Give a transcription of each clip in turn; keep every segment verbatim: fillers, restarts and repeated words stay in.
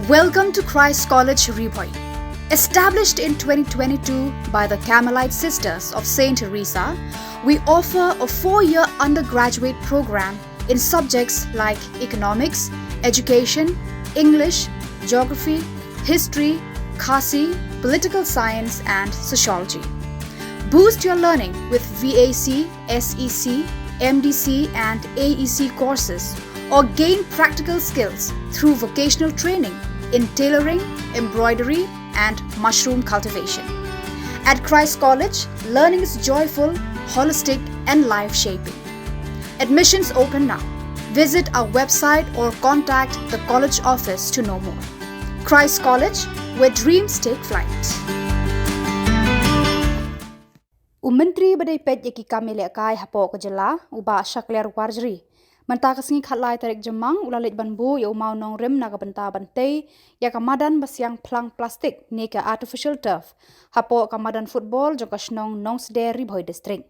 Welcome to Christ College Ri Bhoi. Established in twenty twenty-two by the Carmelite Sisters of Saint Teresa, we offer a four year undergraduate program in subjects like economics, education, English, geography, history, Khasi, political science, and sociology. Boost your learning with V A C, S E C, M D C, and A E C courses, or gain practical skills through vocational training in tailoring, embroidery, and mushroom cultivation. At Christ College, learning is joyful, holistic, and life shaping. Admissions open now. Visit our website or contact the college office to know more. Christ College, where dreams take flight. U Myntri ba dei peit ïa ki kam ïalehkai hapoh ka jylla, u Bah Shakliar Warjri, mynta ka sngi khatlai tarik Jymmang, u la leit ban buh ïa u mawnongrim na ka bynta ban tei ïa ka madan ba siang phlang plastik ne ka artificial turf hapoh ka madan football jong ka shnong Nongsder, Ri Bhoi District.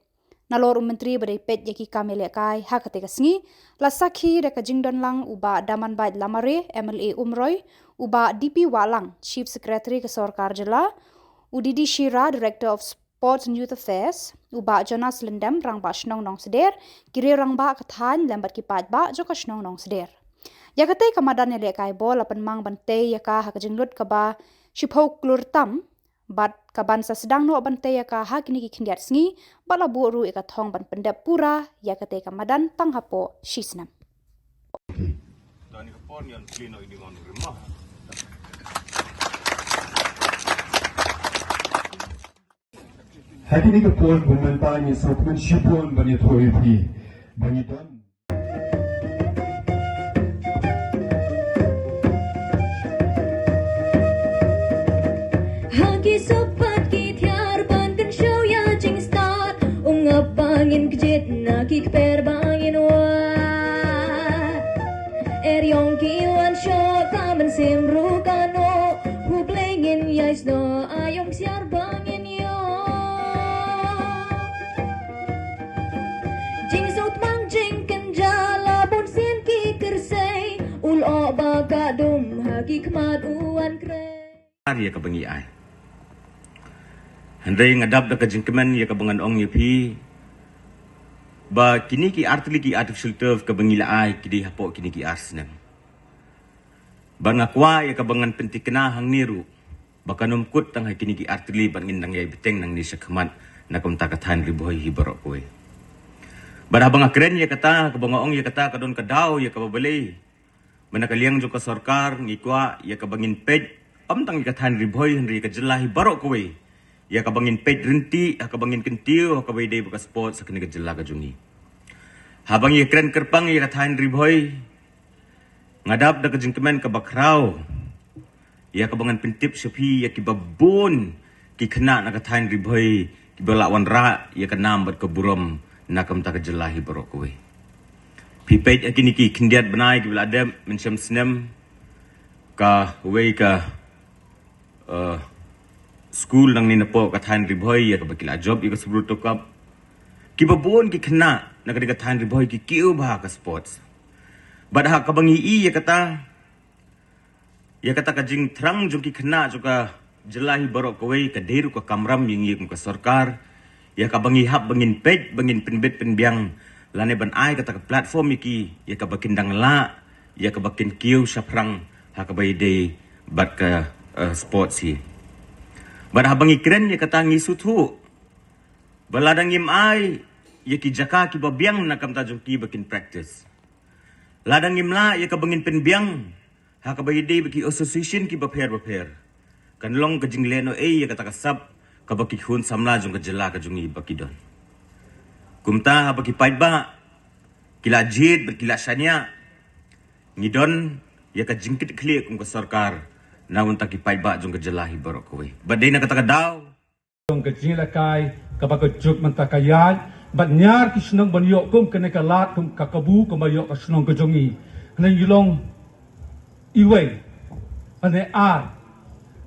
Nalor u Myntri ba dei peit ïa ki kam ïalehkai ha katei ka sngi, la sakhi da ka jingdon lang u Bah Damanbait Lamare, M L A Umroi, u Bah D P Wahlang, Chief Secretary ka Sorkar Jylla, u D D Shira, Director of Sports and Youth Affairs, u Bah Jonas Lyngdoh, Rangbah Shnong Nongsder, ki riew rangbah ka thaiñ lem bad ki paidbah jong ka shnong Nongsder. Ïa katei ka madan ïalehkai ball la pynmang ban tei ïa ka ha ka jinglut kaba shiphew klur tam, bad ka ban sa sdang noh ban tei ïa ka ha kine ki khyndiat sngi, bad la buh ruh ïa ka thong ban pyndep pura ïa katei ka madan tang hapoh shisnem. Ha kine ki por ba mynta ngi sngewthuh shibun ban ïathuh ïa phi ba ngi don. Ha ki soh pat ki thiar ban kynshew ïa jingstad, ym ngap ba ngin kjit na ki kper ba ngin wad. Eriong ki wan shoh ka mynsiem ruh ka noh, U Blei ngin ïai snoh, aïom siar ba ngin ïoh. Jingsuk tmang jingkynjah la bun sien ki kyrsei, u lyoh ba ka dum ha ki khmat u wan krei. Ar ïa kaba ngi ai. Hynrei nga dap da ka jingkmen ïa kaba ngan ong ïa phi ba kine ki artylli ki artificial turf kaba ngi la ai ki dei hapoh kine ki ar snem. Bad nga kwah ïa kaba ngan pyntikna hangne ruh ba kan ym kut tang ha kine ki artylli bad ngin dang ïai bteng nangne shakhmat na ka bynta ka thaiñ Ri Bhoi hi baroh kawei. Bad haba nga kren ïa kata, kaba nga ong ïa kata, ka don ka daw ïa kaba balei. Mynta ka liang jong ka sorkar ngi kwah ïa kaba ngin peit, ym tang ïa ka thaiñ Ri Bhoi hynrei ïa ka jylla hi baroh kawei, ïa kaba ngin peit ryntih ha kaba ngin kyntiew ha kaba ïadei bad ka sports ha kane ka jylla ka jong ngi. Haba ngi kren kyrpang ïa ka thaiñ Ri Bhoi, nga dap da ka jingkmen kaba khraw ïa kaba ngan pyntip sha phi ïa kiba bun ki khynnah na ka thaiñ Ri Bhoi kiba la wanrah ïa ka nam bad ka burom na ka bynta ka jylla hi baroh kawei. Phi peit ha kine ki khyndiat bnai kiba la dep mynshem snem, kawei ka, eh, skul nangne napoh ka thaiñ Ri Bhoi ïa kaba ki la jop ïa ka Subroto Cup. Kiba bun ki khynnah na ka dei ka thaiñ Ri Bhoi ki kiew bha ha ka sports. Bad ha kaba ngi i ïa kata, ïa kata ka jingthrang jong ki khynnah jong ka jylla hi baroh kawei ka dei ruh ka kamram ïa ngi kum ka sorkar, ïa kaba ngi hap ba ngin peit, ba ngin pynbit pynbiang lane ban ai kata ka platform ïa ki, ïa kaba kin dang lah ïa kaba kin kiew shaphrang ha kaba ïadei bad ka, eh, sports hi. Bad haba ngi kren ïa kata ngi sngewthuh ba lada ngim ai ïa ki jaka kiba biang na ka bynta jong ki ba kin practice, lada ngim lah ïa kaba ngin pynbiang ha kaba ïadei bad ki association kiba pher bapher, kan long ka jinglehnohei ïa kata ka sap kaba ki khun samla jong ka jylla ka jong ngi ba ki don. Kumta haba ki paidbah ki la jied bad ki la shaniah, ngi don ïa ka jingkitkhlieh kum ka sorkar na ka bynta ki paidbah jong ka jylla hi baroh kawei. Bad dei na kata ka daw jong ka jingïalehkai kaba ka juk mynta ka ïaid bad ñiar ki shnong ban ïoh kum kane ka lad kum ka kabu kumba ïoh ka shnong ka jong ngi. Hynrei ngi long iwei, hynrei ar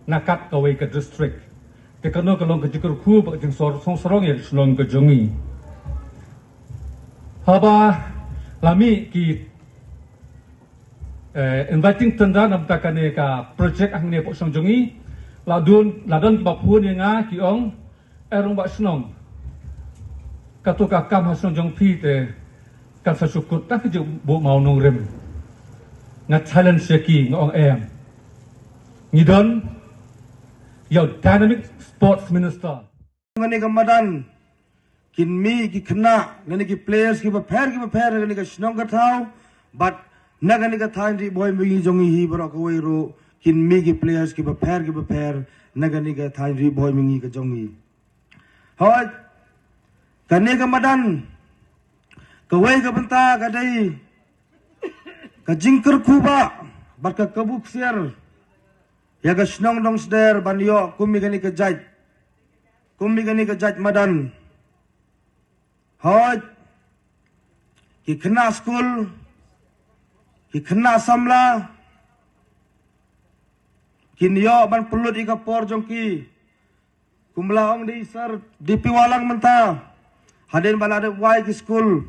na kat kawei ka district. Te kano ka long ka jingkyrkhu bad ka jingsor song sarong ïa ka shnong ka jong ngi. Haba la mih ki Eh, inviting tender namar kane ka project hangne hapoh shnong jong ngi. La don, la don kiba phone ïa nga ki ong, "Eh, Rangbah Shnong, kato ka kam ha shnong jong phi te kan sa shu kut da ka jingbuh mawnongrim." Nga challenge ïa ki, nga ong, "Em, ngi don ïa u dynamic sports minister." Kane ka madan kin mih ki khynnah lane ki players kiba pher kiba pher na kane ka shnong ka thaw, bad na kane ka thaiñ Ri Bhoi Mihngi jong ngi hi baroh kawei ruh kin mih ki players kiba pher kiba pher na kane ka thaiñ Ri Bhoi Mihngi ka jong ngi. Hooid, kane ka madan, kawei ka bynta ka dei ka jingkyrkhu ba bad ka kabu ksiar ïa ka shnong Dongsder ban ïoh kum ïa kane ka jait, kum ïa kane ka jait madan. Hooid, ki khynnah skul, ki khynnah samla kin ïoh ban pynlut ïa ka por jong ki. Kumba la ong da i Sir D P Wahlang mynta, hadien ba la dep wai ki skul,